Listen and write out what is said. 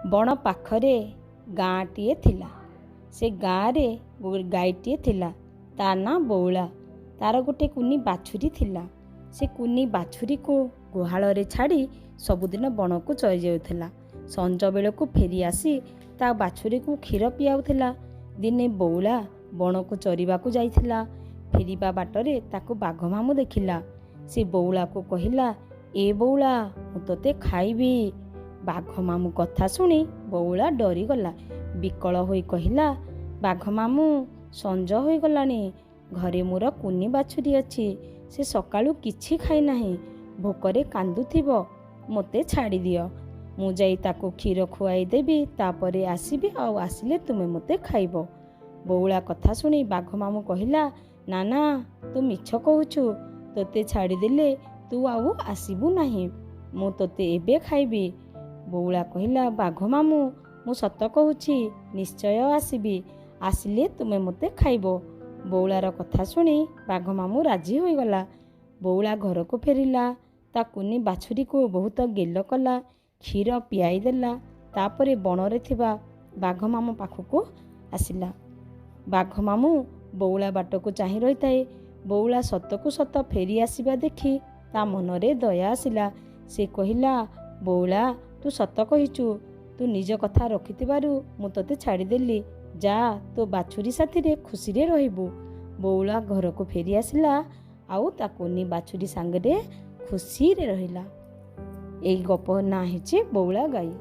ବଣ ପାଖରେ ଗାଁଟିଏ ଥିଲା। ସେ ଗାଁରେ ଗାଈଟିଏ ଥିଲା, ତା ନାଁ ବଉଳା। ତାର ଗୋଟେ କୁନି ବାଛୁରୀ ଥିଲା। ସେ କୁନି ବାଛୁରୀକୁ ଗୁହାଳରେ ଛାଡ଼ି ସବୁଦିନ ବଣକୁ ଚରି ଯାଉଥିଲା। ସଞ୍ଜ ବେଳକୁ ଫେରି ଆସି ତା ବାଛୁରୀକୁ କ୍ଷୀର ପିଆଉଥିଲା। ଦିନେ ବଉଳା ବଣକୁ ଚରିବାକୁ ଯାଇଥିଲା। ଫେରିବା ବାଟରେ ତାକୁ ବାଘ ମାମୁଁ ଦେଖିଲା। ସେ ବଉଳାକୁ କହିଲା, "ଏ ବଉଳା, ମୁଁ ତୋତେ ଖାଇବି।" ବାଘ ମାମୁଁ କଥା ଶୁଣି ବଉଳା ଡରିଗଲା। ବିକଳ ହୋଇ କହିଲା, "ବାଘ ମାମୁଁ, ସଞ୍ଜ ହୋଇଗଲାଣି। ଘରେ ମୋର କୁନି ବାଛୁରୀ ଅଛି। ସେ ସକାଳୁ କିଛି ଖାଇନାହିଁ, ଭୋକରେ କାନ୍ଦୁଥିବ। ମୋତେ ଛାଡ଼ିଦିଅ। ମୁଁ ଯାଇ ତାକୁ କ୍ଷୀର ଖୁଆଇ ଦେବି, ତାପରେ ଆସିବି ଆଉ ଆସିଲେ ତୁମେ ମୋତେ ଖାଇବ।" ବଉଳା କଥା ଶୁଣି ବାଘ ମାମୁଁ କହିଲା, "ନା ନା, ତୁ ମିଛ କହୁଛୁ। ତୋତେ ଛାଡ଼ିଦେଲେ ତୁ ଆଉ ଆସିବୁ ନାହିଁ। ମୁଁ ତୋତେ ଏବେ ଖାଇବି।" ବଉଳା କହିଲା, "ବାଘ ମାମୁଁ, ମୁଁ ସତ କହୁଛି, ନିଶ୍ଚୟ ଆସିବି। ଆସିଲେ ତୁମେ ମୋତେ ଖାଇବ।" ବଉଳାର କଥା ଶୁଣି ବାଘ ମାମୁଁ ରାଜି ହୋଇଗଲା। ବଉଳା ଘରକୁ ଫେରିଲା। ତା କୁନି ବାଛୁରୀକୁ ବହୁତ ଗେଲ କଲା, କ୍ଷୀର ପିଆଇ ଦେଲା। ତାପରେ ବଣରେ ଥିବା ବାଘ ମାମୁଁ ପାଖକୁ ଆସିଲା। ବାଘ ମାମୁଁ ବଉଳା ବାଟକୁ ଚାହିଁ ରହିଥାଏ। ବଉଳା ସତକୁ ସତ ଫେରି ଆସିବା ଦେଖି ତା ମନରେ ଦୟା ଆସିଲା। ସେ କହିଲା, "ବଉଳା, ତୁ ସତ କହିଛୁ। ତୁ ନିଜ କଥା ରଖିଥିବାରୁ ମୁଁ ତୋତେ ଛାଡ଼ିଦେଲି। ଯା, ତୋ ବାଛୁରୀ ସାଥିରେ ଖୁସିରେ ରହିବୁ।" ବଉଳା ଘରକୁ ଫେରି ଆସିଲା ଆଉ ତା କୁନି ବାଛୁରୀ ସାଙ୍ଗରେ ଖୁସିରେ ରହିଲା। ଏଇ ଗପ ନାଁ ହେଇଛି ବଉଳା ଗାଈ।